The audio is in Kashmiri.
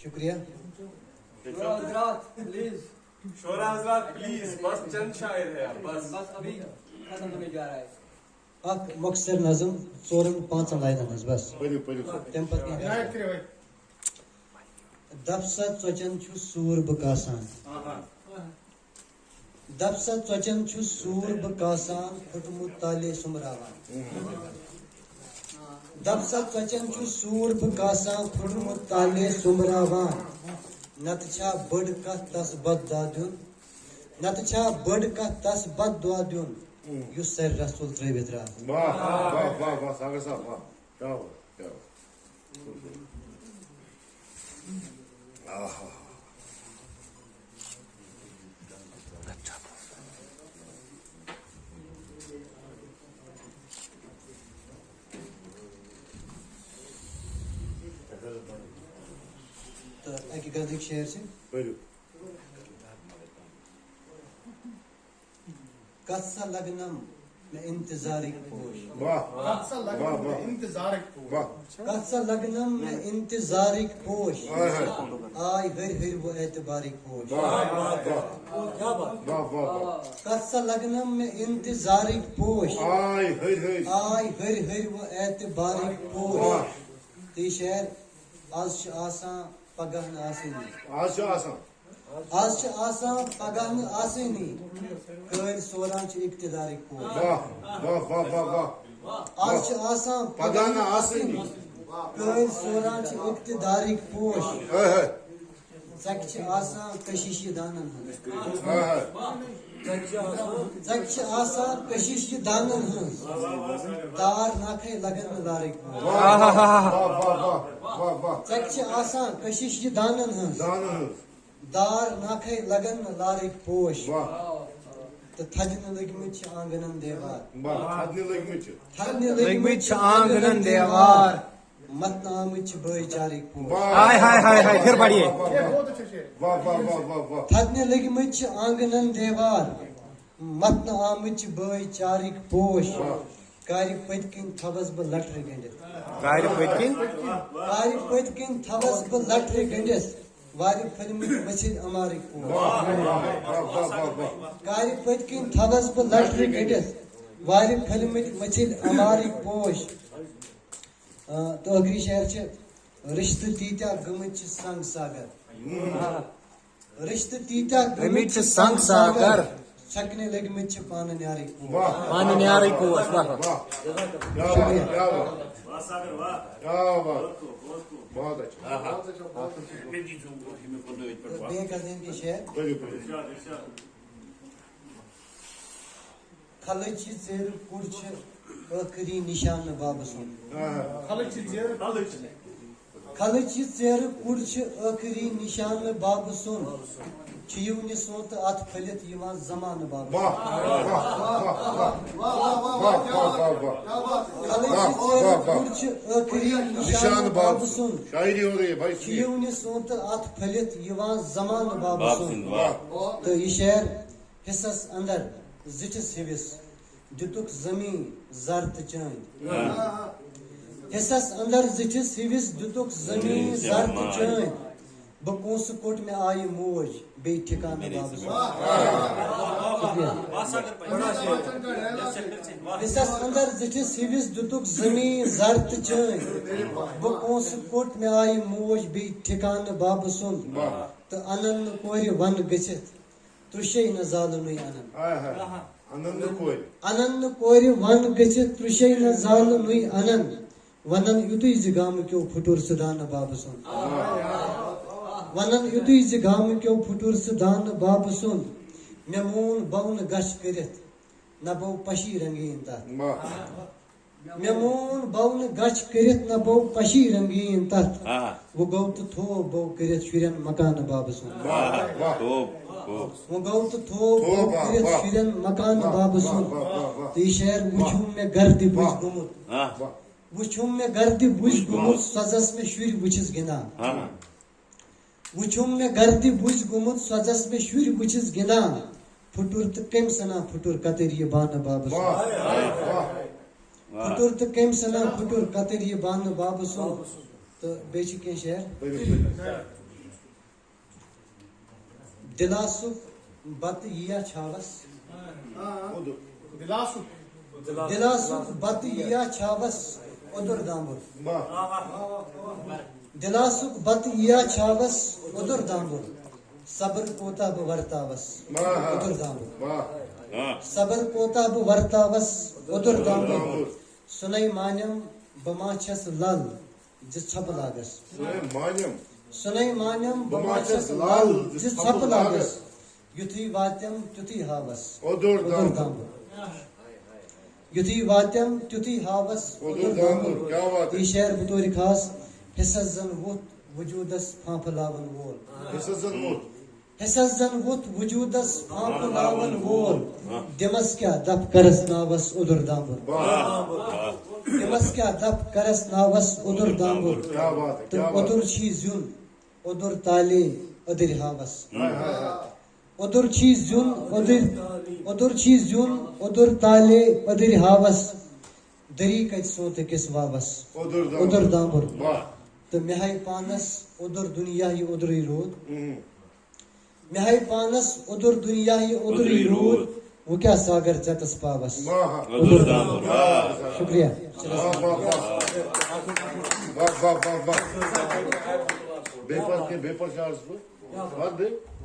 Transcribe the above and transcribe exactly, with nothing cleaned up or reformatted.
شکریہ۔ شورا حضرات پلیز۔ شورا حضرات پلیز، بس چند شاعر ہے یار، بس۔ بس ابھی ختم ہونے جا رہا ہے۔ اکھ مختصر نظم ژورن پانٛژن لاینن ہٕنٛز بس۔ پٔرِو پٔرِو۔ تمہِ پتہٕ کینٛہہ غزل۔ دپ سا ژۄچن چھُ سوٗر بہٕ کاسان۔ دپ سا ژۄچن چھُ سوٗر بہٕ کاسان، پھُٹمُت تالے سُمبراوان۔ دپ سا ژۄچن چھُ سوٗر بہٕ کاسان، پھُٹمُت تالے سُمبراوان۔ نتہٕ چھا بٔڑ کتھ تس بد دعا دیُن؟ نتہٕ چھا بٔڑ کتھ تس بد دعا دیُن، یُس سرِ رس تُل ترٲوِتھ درٛاو؟ واہ واہ واہ واہ، ساگر صاحب، واہ۔ کیا بات، کیا بات۔ آہا۔ تہٕ اَکہِ غزلٕکۍ شعر چھِ۔ پٔرِو۔ کتھ سا لگنم مےٚ انتظارٕکۍ پوش۔ واہ کتھ سا لگنم واہ، واہ۔ مےٚ انتظارٕکۍ پوش۔ کتھ سا لگنم مےٚ انتظارٕکۍ پوش۔ ہاے ہاے۔ آے ۂرۍ ۂرۍ و اعتبارٕکۍ پوش۔ واہ واہ واہ۔ واہ واہ واہ۔ کتھ سا لگنم مےٚ انتظارٕکۍ پوش۔ آے ۂرۍ ۂرۍ۔ آے ۂرۍ ۂرۍ و اعتبارٕکۍ پوش۔ واہ۔ تہٕ یہِ شعر، از چھِ آسان پگاہ نہٕ آسٲنی۔ آز چھُ آسان۔ از چھِ آسان پگاہ نہٕ آسٲنی۔ کٲلۍ سوران چھِ اقتدارٕکۍ پوش۔ واہ واہ واہ واہ واہ۔ از چھِ آسان پگاہ نہٕ آسٲنی۔ کٲلۍ سوران چھِ اقتدارٕکۍ پوش۔ ہاے ہاے۔ ژکہِ چھِ آسان کشیٖشہِ دانن ہٕنٛز۔ ہاے ہاے۔ ژکہِ چھِ آسان کشیٖشہِ دانن ہٕنٛز۔ دار ناکھے لگن نہٕ لارٕکۍ پوش۔ واہ واہ واہ واہ واہ واہ واہ۔ ژکہِ چھِ آسان کشیٖشہِ دانن ہٕنٛز۔ دانن ہٕنٛز۔ دار ناکھے لگن نہٕ لارٕکۍ پوش۔ واہ۔ تہٕ تھدِ نہٕ لٔگمٕتۍ چھِ آنگنن دیوار۔ واہ، تھدنہِ لٔگمٕتۍ چھِ۔ تھدنہِ لٔگمٕتۍ چھِ آنگنن دیوار۔ متنہٕ آمٕتۍ چھِ بٲے چارٕکۍ پوش۔ واہ۔ ہاے ہاے ہاے ہاے، پھر پڑھیے۔ واہ واہ واہ واہ۔ تھدنہِ لٔگمٕتۍ چھِ آنگنن دیوار۔ متنہٕ آمٕتۍ چھِ بٲے چارٕکۍ پوش۔ کارِ پٔتۍ کِنۍ تھوس بہٕ لٹرِ گٔنڈِتھ۔ کارِ پٔتۍ کِنۍ۔ کارِ پٔتۍ کِنۍ تھوس بہٕ لٹرِ گٔنڈِتھ۔ وارِ پھٔلمٕتۍ مٔژھِلۍ امارٕکۍ پوش۔ واہ واہ واہ واہ۔ کارِ پٔتۍ کِنۍ تھوس بہٕ لٹرِ گٔنڈِتھ۔ وارِ پھٔلمٕتۍ مٔژھِلۍ امارٕکۍ پوش۔ آ، تہٕ ٲخری شعر چھِ، رشتہٕ تیٖتیٛاہ گٔمٕتۍ چھِ سنگ ساگر۔ رشتہٕ تیٖتیٛاہ گٔمٕتۍ چھِ سنگ ساگر۔ چھکنہِ لٔگمٕتۍ چھِ پانہٕ نیارٕکۍ پوش۔ واہ۔ پانہٕ نیارٕے پوش، واہ واہ۔ واہ۔ کیا بات، کیا بات۔ کیا بات۔ بہت اچھا۔ تہٕ بیٚیہِ کَتھ زَن کہِ شعر۔ پٔرِو، پٔرِو۔ کھلٕچ یہِ ژیرٕ کُڑ چھِ ٲخری نِشانہٕ بابہٕ سُنٛد۔ آ۔ خلق چھِ زیرٕ کھلٕچ یہِ ژیرٕ کُڑ چھِ ٲخری نِشانہٕ بابہٕ سُنٛد۔ چھُ یِونہِ سونٛتہٕ اَتھ پھٔلِتھ یِوان زمانہٕ بابہٕ سُنٛد۔ واہ واہ واہ واہ واہ واہ واہ واہ۔ کھلٕچ یہِ ژیرٕ کُڑ چھِ ٲخری نِشانہٕ بابہٕ سُنٛد۔ شاعری ہو رہی ہے بھائی، چھُ سنیے۔ یِونہِ سونٛتہٕ اَتھ پھٔلِتھ یِوان زمانہٕ بابہٕ باب سُنٛد۔ سُنٛد، واہ۔ تہٕ یہِ شعر، حصس اندر زِٹھِس ہِوِس دِتُکھ زٔمیٖن زر تہٕ چٲنۍ۔ حصس اندر زِٹھِس ہِوِس دِتُکھ زٔمیٖن زر تہٕ چٲنۍ۔ بہٕ پونٛسہٕ کوٚٹ مےٚ آیہِ موج بیٚیہِ ٹھِکانہٕ بابہٕ سُنٛد۔ شُکریہ۔ حصس اندر زِٹھِس ہِوِس دِتُکھ زٔمیٖن زر تہٕ چٲنۍ۔ بہٕ پونٛسہٕ کوٚٹ مےٚ آیہِ موج بیٚیہِ ٹھِکانہٕ بابہٕ سُنٛد۔ تہٕ انن نہٕ کورِ ون گٔژھِتھ ترُشے نہ زالہٕ نُے انن۔ ہاے ہاے۔ انن نہٕ کورِ۔ انن نہٕ کورِ ون گٔژھِتھ ترُشے نہ زالہٕ نُے انن۔ ونن یُتُے زِ گامہٕ کیو پھُٹُر سُہ دانہٕ بابہٕ سُنٛد۔ ونن یُتُے زِ گامہٕ کیو پھُٹُر سُہ دانہٕ بابہٕ سُنٛد۔ مےٚ مون بونہٕ گچھ کٔرِتھ نہ بو پشی رنگیٖن تتھ۔ واہ۔ مےٚ مون بونہٕ گچھ کٔرِتھ نہ بو پشی رنگیٖن تتھ۔ آ۔ وۄنۍ گوٚو تہٕ تھوو بو کٔرِتھ شُرٮ۪ن مکانہٕ بابہٕ سُنٛد۔ واہ واہ۔ توب، توب۔ وۄنۍ گوٚو تہٕ تھوو بو واہ، کٔرِتھ واہ۔ شُرٮ۪ن مکانہٕ واہ، بابہٕ واہ، سُنٛد۔ واہ، واہ، واہ۔ تہٕ یہِ شعر وٕچھُم مےٚ گردِ بُجھ واہ۔ آ۔ وٕچھُم مےٚ گردِ بُجھ گوٚمُت سۄزس مےٚ شُرۍ وٕچھِس گِنٛدان۔ ہاں۔ وٕچھُم مےٚ گردِ بُجھ گوٚمُت سۄزس مےٚ شُرۍ وٕچھِس گِنٛدان۔ پھُٹُر تہٕ کٔمۍ سَنا پھُٹُر کتٕرۍ یہِ بانہٕ بابہٕ سُنٛد۔ واہ واہ۔ واہ۔ پھُٹُر تہٕ کٔمۍ سَنا پھُٹُر کتٕرۍ یہِ بانہٕ بابہٕ سُنٛد۔ تہٕ بیٚیہِ چھِ کینٛہہ شعر۔ پٔرِو، پٔرِو۔ دِلاسُک بَتہٕ یِیا چھاوَس۔ دِلاسُک۔ دِلاسُک بَتہٕ یِیا چھاوَس اوٚدُر دامبُر۔ دِلاسُک بَتہٕ یِیا چھاوَس اوٚدُر دامبُر۔ صبر کوتاہ بہٕ ورتاوَس۔ اوٚدُر دامبُر۔ صبر کوتاہ بہٕ ورتاوَس اوٚدُر دامبُر۔ سُنے مانیم بہٕ ما چھَس لل زِ ژھۄپہٕ لاگَس۔ سُنے مانیم۔ سُنے مانیم بہٕ ما چھَس لل زِ ژھۄپہٕ لاگَس۔ یُتھُے واتیم تیُتھُے ہاوَس۔ اوٚدُر دامبُر۔ یُتھُے واتیم تیُتھُے ہاوَس۔ اوٚدُر دامبُر۔ کیا بات ہے۔ یہِ شعر بطور خاص حِصَس زَن ووٚتھ وجوٗدَس پھانٛپھٕ لاوَن وول۔ حِصَس زَن ووٚتھ۔ حِصَس زَن ووٚتھ وجوٗدَس پھانٛپھٕ لاوَن وول۔ دِمَس کیٛاہ دَپھ کَرَس ناوَس اوٚدُر دامبُر۔ دِمَس کیٛاہ دَپھ کَرَس ناوَس اوٚدُر دامبُر۔ کیا بات ہے، تہٕ کیا بات ہے۔ اوٚدُر چھی زیُن اوٚدُر تالے أدٕرۍ ہاوَس۔ اوٚدُر چھی زیُن اوٚدٕرۍ، اوٚدُر چھی زیُن اوٚدُر تالے أدٕرۍ ہاوَس۔ دٔری کَتہِ سونٛتہٕ کِس واوَس۔ اوٚدُر دامبُر۔ اوٚدُر دامبُر۔ واہ۔ تہٕ مےٚ ہاے پانَس اوٚدُر دُنیا یہِ اوٚدرُے روٗد۔ مےٚ ہاے پانَس اوٚدُر دُنیا یہِ اوٚدرُے روٗد۔ وۄنۍ کیٛاہ ساگر ژےٚ تَس پاوَس۔ واہ۔ اوٚدُر دامبُر۔ شُکریہ۔ واہ، واہ، واہ۔ واہ، واہ، واہ، واہ۔ بیٚیہِ پَتہٕ کینٛہہ، بیٚیہِ پَتہٕ کیٛاہ آسہٕ بہٕ؟ پَتہٕ بیٚیہِ؟